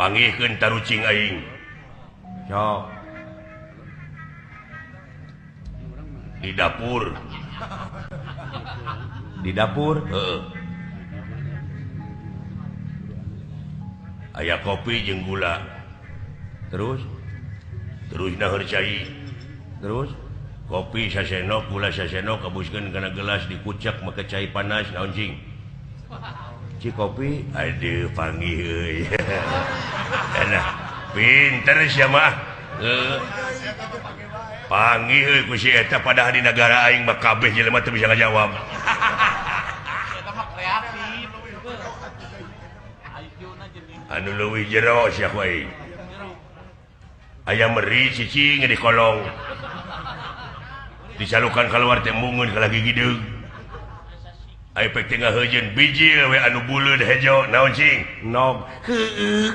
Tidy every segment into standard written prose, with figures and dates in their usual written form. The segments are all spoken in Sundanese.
Panggihkeun tarucing aing. Sok. Di dapur. Di dapur? Heeh. Aya kopi jeung gula. Terus? Terus naheur cai. Terus? Kopi sasenok, gula sasenok, kabuskeun kana gelas dikucek make cai panas naon cing? Ci kopi, aduh panggih euy. Enak, pinter sia mah. Panggih euy ku si eta padahal di nagara aing mah kabeh jelema teu bisa ngajawab. Eta mah kreatif. Anu leuwih jero sia ku aing. Aya meri cicing di kolong. Disalukan keluar teh mungun ka lagi gideug. Aya pek teh ngaheujeun bijil we anu buleud hejo naon cing? Nog. Heueuh.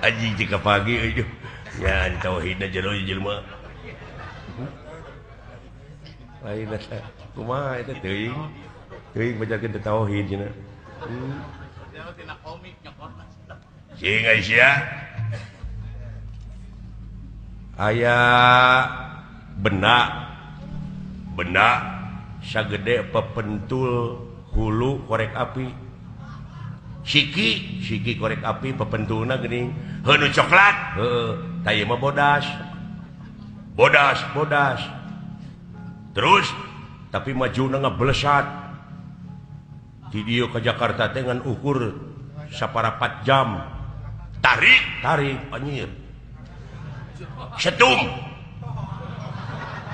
Anjing teh kapagi euy. Nya tauhidna jero jelema. Lain eta kumaha eta teuing. Teuing bacakeun teh tauhid cenah. Tina komik nyokot. Cing Aisyah. Aya benda benda sagede pepentul hulu korek api. Siki siki korek api pepentulna geuning heuh nu coklat heueuh tah ieu mah bodas bodas bodas terus tapi majuna ngablesat di dieu ka Jakarta teh ngan ukur saparapat jam tarik tarik anjir setum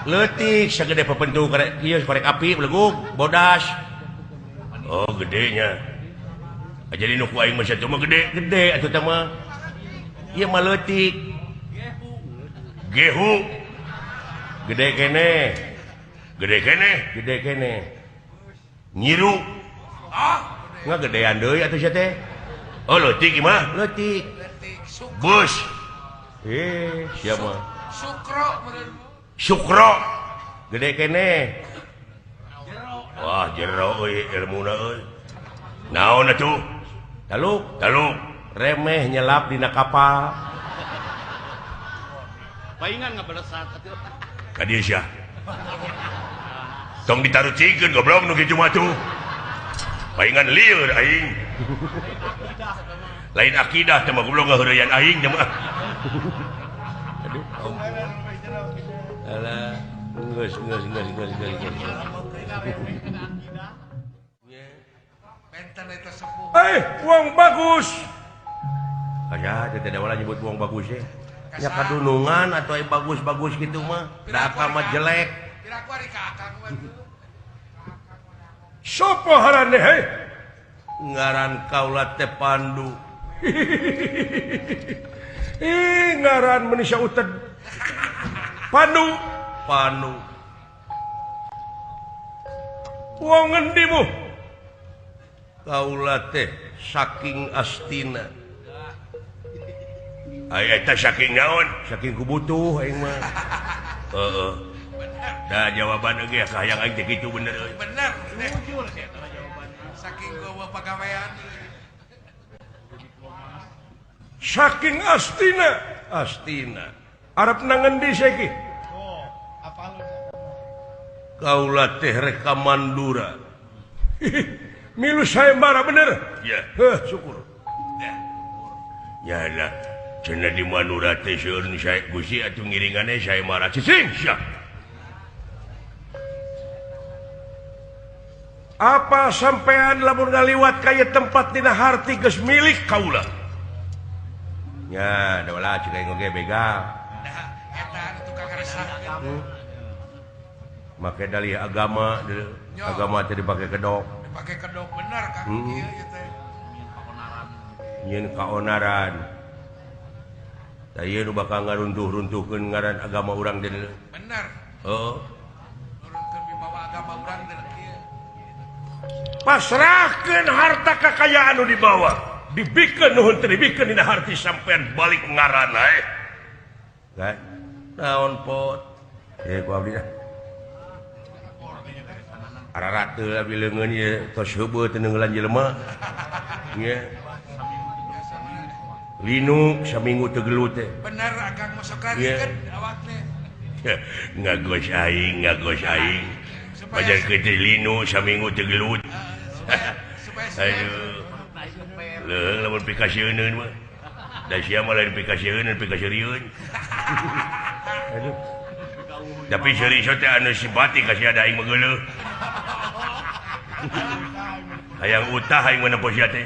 leutik sagede pepentu korek ieu korek api belegug bodas. Oh gedenya. Jadi nu ku aing mah satu mah gede gede atuh teh mah. Ieu mah leutik. Gehu. Gede keneh. Gede keneh, gede keneh. Nyiru. Ah, ngagedean deui atuh sia teh. Oh leutik ieu mah, leutik. Bus. Siapa? Sukro Sukro. Gede keneh. Wah, jero euy ilmuna euy. Naon atuh? Taluk, taluk. Remeh nyelap dina kapal. Paingan ngabalesat atuh. Ka dieu sia. Tong ditarucingkeun goblok nu kitu mah tuh. Paingan lieur aing. Lain akidah teh mah goblok ngaheureyan aing teh mah. Aduh, ampun. Alah, geus geus geus geus geus. Wong bagus. Aya teh teh wala nyebut wong bagus teh. Nya kadunungan atuh aya bagus-bagus kitu mah. Da akal mah jelek. Sopo harane heh? Ngaran kaula teh Pandu. Ih, ngaran manusia uted. Pandu, Pandu. Wong ngendi mu? Kaula teh saking astina. Aya eta saking naon? Saking kubutuh aing mah. Heeh. Da jawaban ge hayang aing teh kitu bener euy. Bener. Jujur sih eta jawaban. Saking gowa pagawean. Saking astina, astina. Arep nang ngendi saiki? Oh, apa lu? Kaula teh rek ka Mandura. Milu sayembara bener? Ya. Heuh, syukur. Ya lah, cenah di Mandura teh seueur nu sae Gusti atuh ngiringane sayembara cicing sia. Apa sampean lamun ngaliwat ka ieu tempat dina harti geus milik kaula? Nya, da cek aing oge begal. Nah, eta anu tukang ngaresahkeun. Make dalih agama, agama teh dipake kedok. Dipake kedok bener Kang. Ieu ieu teh. Nyieun kaonaran. Tah ieu nu bakal ngaruntuh-runtuhkeun ngaran agama urang teh. Bener. Heeh. Nurunkeun wibawa agama urang teh kieu. Pasrahkeun harta kakayaan nu dibawa. Dibikeun nuhun teh dibikeun dina harti sampean balik ngaran ae. Kan? Naon pot? Ku abdi dah. Ararat abdi leungeun ieu tos heubeut teu neungeulan jelema. Nya. Linu saminggu teu gelut teh. Bener akang masuk kan awak teh. Ngagos aing, ngagos aing. Pajar kitu linu saminggu teu gelut. Aduh. Leuh lamun pikasieun mah. Da sia mah lain pikasieun, pikasieun. Aduh. Tapi seuri teh anu simpati ka sia da aing mah geuleuh. Hayang utah aing mah nempo sia teh.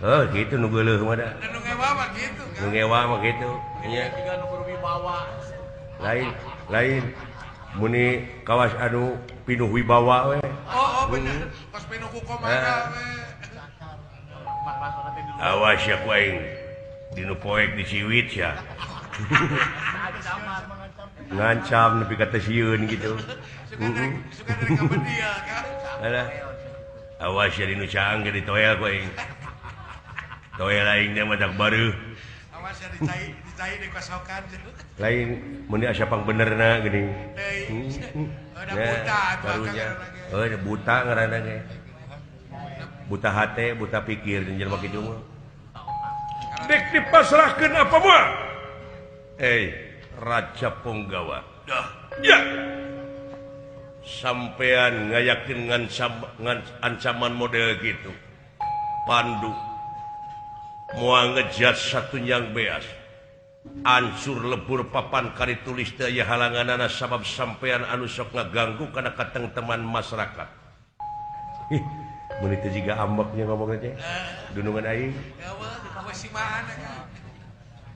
Oh, gitu nu geuleuh mah da. Nu ngewa mah kitu. Nu ngewa mah kitu. Nya. Lain, lain muni kawas anu pinuh wibawa we. Oh, oh bener. Kos pinuh ku komara we. Awas ya ku aing. Dinu poek diciwit sia. Ngancam nepi ka teu sieun kitu. Suka dari kabedia kan. Alah. Awas ya dinu caang ge ditoel ku aing. Toel aing teh mah tak bareuh. Awas ya dicai di kosokan. Lain mun asa pangbenerna geuning. Udah buta atuh karunya. Buta ngaranna ge. Buta hate, buta pikir jeung jelema kitu mah. Dek dipasrahkeun apa moal? Raja Punggawa. Dah. Ya. Sampean ngayakin ancaman model gitu. Pandu moal ngejat satunyang beas. Ancur lebur papan kari tulis teu aya halanganana sabab sampean anu sok ngaganggu kana katengteman masyarakat. Mun teu jiga ambeknya ngomongna teh. Dunungan aing.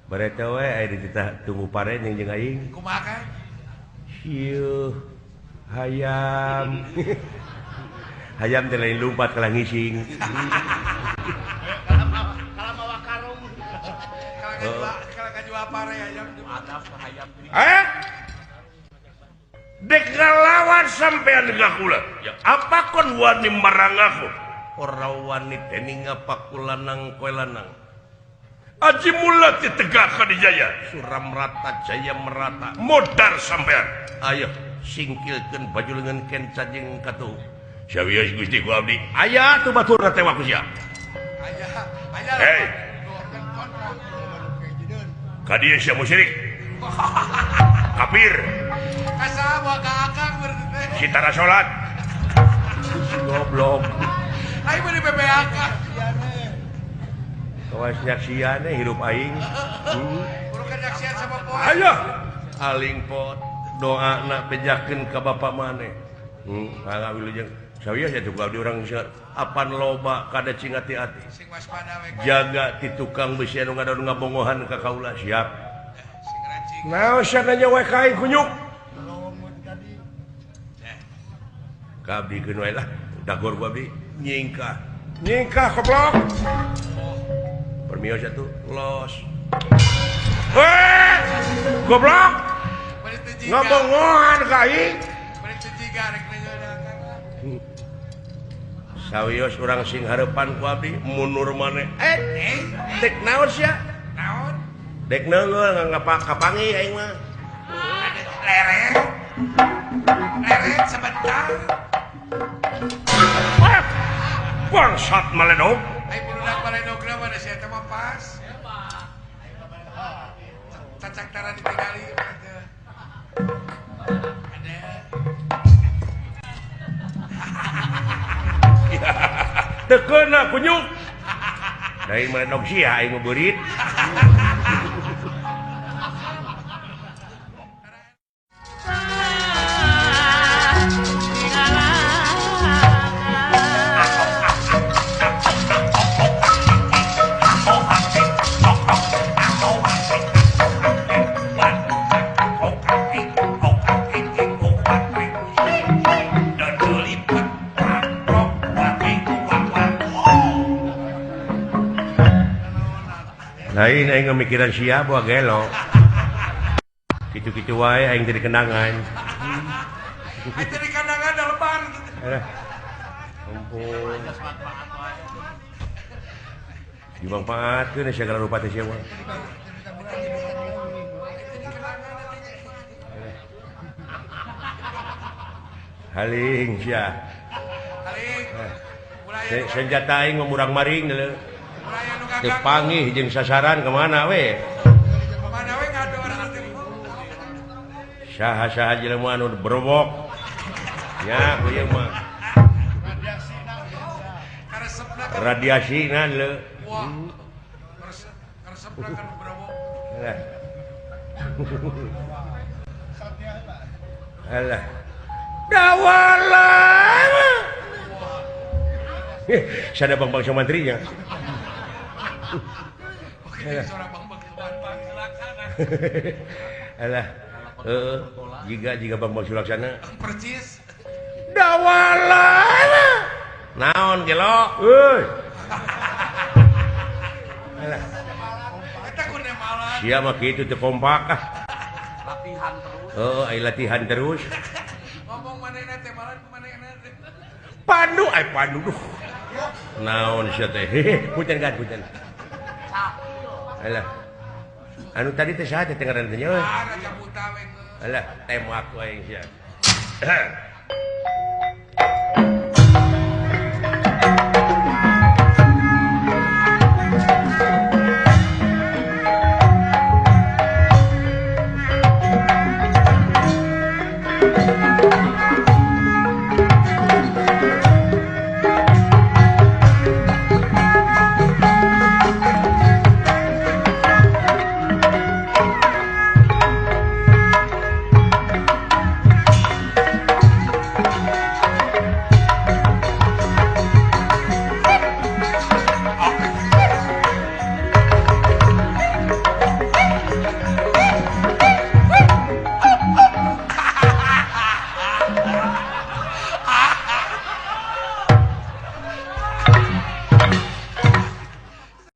Bareta we aya dititah tunggu pare jeung aing. Kumaha kan? Hieuh. Hayam. Hayam teh lain lumpat kalah ngising. Kalah mawa karung. Kalah kajual pare hayam. Hayam. Dek ngalawan sampean ka kula. Ya apa kon wani marang aku? Ora wani dening apa kulanang kowe lanang. Aji mula ditegak Kadijaya, suram rata jaya merata, modar sampean. Ayo singkilkeun baju leungeun kenca jeung katuhu. Sawios Gusti ku abdi. Aya tuh baturna teh ku sia. Aya, aya. Hei. Ka dieu sia musyrik. Kafir. Kasaha moal ka akang berarti teh. Si tara salat. Si goblok. Aing mah di PPAK. Kawas nyaksian hirup aing. Bukan nyaksian sama poe. Ayo aling pot doana bejakeun ka bapak maneh. Mangga wilujeng. Sawios atuh ku abdi urang apan loba kada cing hati-hati. Sing waspada we. Jaga ti tukang besi anu ngadon ngabongohan ka kaula siap. Sing racing. Naon sia nanya we ka aing kunyuk. Ka abdi keun wae lah. Dagor ku abdi nyingkah. Nyingkah goblok. Permios atuh los. Weh! Goblok. Ngabongohan ka aing. Sawios urang sing hareupan ku abdi mundur maneh. Dek naon sia? Naon? Dek neungeul kapangi aing mah. Leret. Leret sebentar. Bangsat maledog. Ai budak maledogna mah da sia teh mah pas. Cacak tara ditingali teh. Ada. Teu keuna kunyuk. Da aing maledog sia aing mah beurit. Lain aing mikiran sia buah gelo. Kitu-kitu wae aing jadi kenangan. Aing jadi kenangan da lebar gitu. Ampun. Dimanfaatkeun segala rupa teh sia mah. Haling sia. Haling. Senjata aing mah murang-maring leuh. Mulai anu Teu panggih jeung sasaran kemana we? Kemana we ngador teh. Saha-saha jelema anu berobok. Nya ieu mah. Radiasina leu. Wah. Karesepna kan berobok. Alah. Alah. Dawala. Sada Bang Sumantrinya. Alah. Heeh, jiga Bang Sulaksana. Percis. Dawala. Naon gelo? Euy. Alah. Eta kunemalan. Sia mah kitu teu kompak ah. Latihan terus. Heeh, ai latihan terus. Ngomong manehna teh malan manehna teh. Pandu ai pandu duh. Naon sia teh? Punten kan punten. Alah. Anu tadi teh saha teh ngaranna teh nya? Ah, Raja Buta we. Alah, tembak wae sia.